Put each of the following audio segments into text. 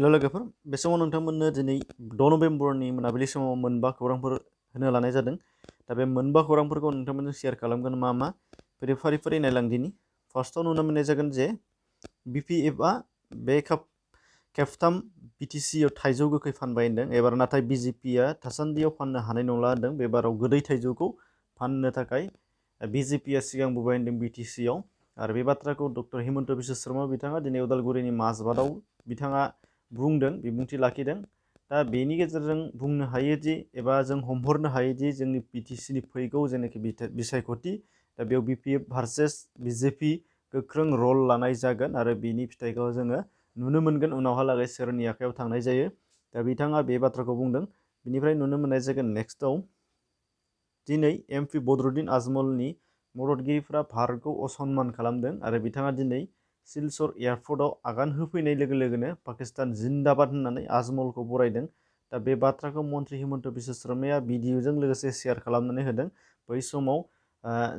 Hello लोगोफोर बे समाव नोंथांमोननो दिनै 6 नबेम्बरनि मोनाबिलि समाव मोनबा खौरांफोर होनो लानाय जादों दा बे मोनबा खौरांफोरखौ नोंथांमोननो शेयार खालामगोन मा बेनि फारि फारि नायलांदिनि फार्स्टआव नुनो मोननाय जागोन जे BPF आ बे खेबथाम BTC आव थाइजौ गोखै फानबाय होनदों एबार नाथाय BJP आ थासान्दियाव फाननो हानाय नंला होनदों बे बाराव गोदै थाइजौखौ फाननो थाखाय BJP आ सिगां बुबाय होनदों BTC आव आरो बे बाथ्राखौ डक्टर हिमन्त बिश्व शर्मा बिथाङा दिनै उदालगुरिनि माजबादाव बिथाङा बुंदों बिबुंथि लाखिदों दा बेनि गेजेरजों बुंनो हायोदि एबा जों हमहरनो हायोदि जोंनि BTC नि फैगौ जेनाखि बिसायख'थि दा बेयाव BPF भार्सेस BJP गोख्रों रल लानाय जागोन आरो बेनि फिथाइखौ जोङो नुनो मोनगोन उनावहालागै सोरनि आखायाव थांनाय जायो दा बिथाङा बे बाथ्राखौ बुंदों बिनिफ्राय नुनो मोननाय जागोन नेक्स्टआव दिनै MP बदरुद्दिन आजमलनि मददगिरिफोरा भारतखौ असनमान खालामदों आरो बिथाङा दिनै सिलचर एयारपर्टआव आगान होफैनाय लोगो लोगोनो पाकिस्तान जिन्दाबाद होननानै आजमलखौ बरायदों दा बे बाथ्राखौ मन्त्रि हिमन्त बिश्व शर्माया भिडिअजों लोगोसे शेयार खालामनानै होदों बै समाव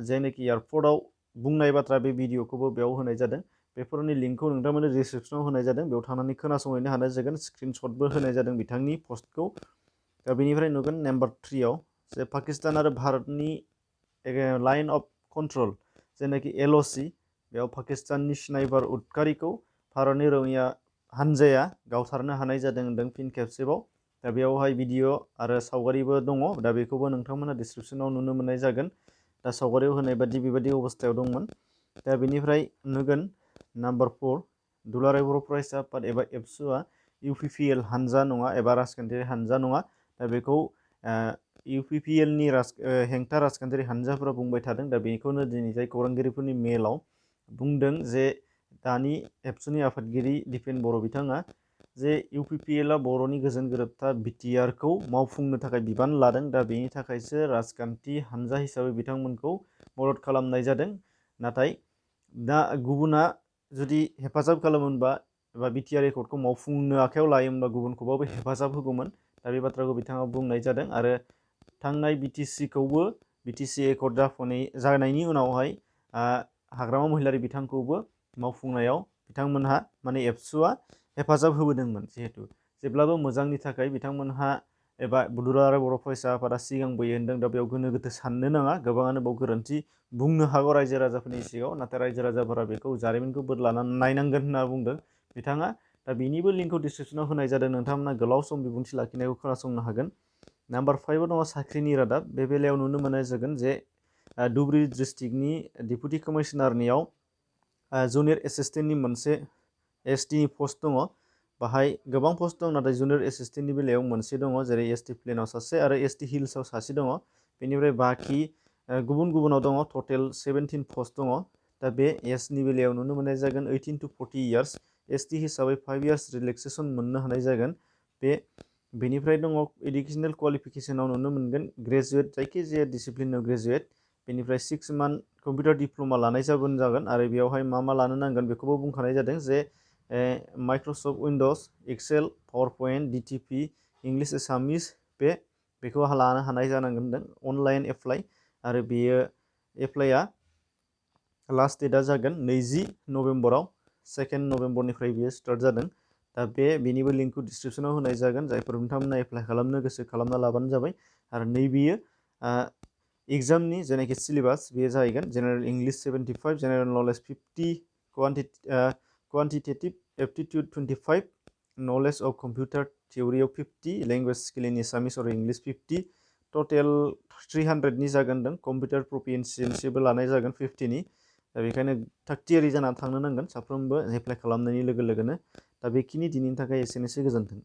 जायनाखि एयारपर्टआव बुंनाय बाथ्रा बे भिडिअखौबो बेयाव होनाय जादों बेफोरनि लिंकखौ नोंथांमोननो डिसक्रिप्शनाव होनाय जादों बेयाव थांनानै खोनासंहैनो हानाय जागोन स्क्रिनशटबो होनाय जादों बिथांनि पस्टखौ दा बेनिफ्राय नुगोन नम्बर 3 आव जे पाकिस्तान आरो भारतनि लाइन अफ कन्ट्रल जेनाखि LOC बेयाव पाकिस्ताननि स्नाइपार उदखारिखौ भारतनि रौनिया हानजाया गावथारनो हानाय जादों होनदों फिन खेबसेबाव दा बेयावहाय भिडिअ आरो सावगारिबो दङ दा बेखौबो नोंथांमोना डिसक्रिप्शनाव नुनो मोननाय जागोन दा सावगारियाव होनाय बादि बेबायदि अबस्थायाव दंमोन दा बेनिफ्राय नुगोन नम्बर 4 दुलाराय बर' फरायसा आफाद एबा ABSU आ UPPL हानजा नङा एबा राजखान्थियारि हानजा नङा दा बेखौ UPPL नि हेंथा राजखान्थियारि हानजाफोरा बुंबाय थादों दा बेखौनो दिनै जाय खौरांगिरिफोरनि मेलाव बुंदों जे दानि ABSU नि आफादगिरि दिपेन बर' बिथाङा जे UPPL आ बर'नि गोजोन गोरोबथा BTR खौ मावफुंनो थाखाय बिबान लादों दा बेनि थाखायसो राजखान्थि हानजा हिसाबै बिथांमोनखौ मदद खालामनाय जादों नाथाय दा गुबुना जुदि हेफाजाब खालामोनबा एबा BTR एकर्डखौ मावफुंनो आखायाव लायोमोनबा गुबुनखौबाबो हेफाजाब होगौमोन दा बे बाथ्राखौ बिथाङा बुंनाय जादों आरो थांनाय BTC एकर्ड जानायनि उनावहाय हाग्रामा महिलारि बिथांखौबो मावफुंनायाव बिथांमोनहा माने ABSU आ हेफाजाब होबोदोंमोन जिहेतु जेब्लाबो मोजांनि थाखाय बिथांमोनहा एबा दुलाराय बर' फरायसा आफादा सिगांबोयो होनदों दा बेयाव गोनो गोथो साननो नाङा गोबाङानो बेयाव गोरोन्थि बुंनो हागौ रायजो राजाफोरनि सिगाङाव नाथाय रायजो राजाफोरा बेखौ जारिमिनखौ बोदलानानै नायनांगोन होनना बुंदों बिथाङा दा बेनिबो लिंकखौ डिसक्रिप्शनाव होनाय जादों नोंथांमोना गोलाव सम बिबुंथि लाखिनायखौ खोनासंनो हागोन नम्बर 5 आव दङ साख्रिनि रादाब बे बेलायाव नुनो मोननाय जागोन जे धुबरी डिस्ट्रिक्टनि डिपुटि कमिशनारनियाव जुनियर एसिस्टेन्टनि मोनसे ST नि पस्ट दङ बाहाय गोबां पस्ट दं नाथाय जुनियर एसिस्टेन्टनि बेलायाव मोनसे दङ जेरै ST प्लेनाव सासे आरो ST हिल्सआव सासे दङ बेनिफ्राय बाखि गुबुनाव दङ टटेल 17 पस्ट दङ दा बे एजनि बेलायाव नुनो मोननाय जागोन 18 to 40 इयार्स ST हिसाबै 5 इयार्स रिलेक्सेसन मोननो हानाय जागोन बेनिफ्राय दङ एडुकेसनेल क्वालिफिकेसनाव नुनो मोनगोन ग्रेजुवेट जायखिजाया डिसिप्लिनाव ग्रेजुवेट बेनिफ्राय 6 मान्थ कम्पिउटार डिप्ल'मा लानाय जागोन आरो बेयावहाय मा लानो नांगोन बेखौबो बुंखानाय जादों जे Microsoft Windows Excel PowerPoint DTP English Assamese बेखौ लानो हानाय जानांगोन होनदों अनलाइन एप्लाइ आरो बेयो एप्लाइआ लास्ट डेटआ जागोन 20 नभेम्बराव 2 नभेम्बरनिफ्राय बियो स्टार्ट जादों दा बेनिबो लिंकखौ डिसक्रिप्शनाव होनाय जागोन जायफोर नोंथांमोना एप्लाइ खालामनो गोसो खालामना लाबानो जाबाय आरो नैबेयो एग्जामनि जेनाखि सिलेबास बेयो जाहैगोन general English 75 general knowledge 50 quantitative aptitude 25 knowledge of computer थियरियाव 50 लेंगुवेज स्किल इन एसामिस आरो इंलिश 50 टटेल 300 नि जागोन होनदों कम्पिउटार प्रफिसियेन्सिबो लानाय जागोन 50 नि दा बेखायनो थागथियारि जानानै थांनो नांगोन साफ्रोमबो एप्लाइ खालामनायनि लोगो लोगोनो दा बेखिनि दिनैनि थाखाय एसेनोसै गोजोन्थों।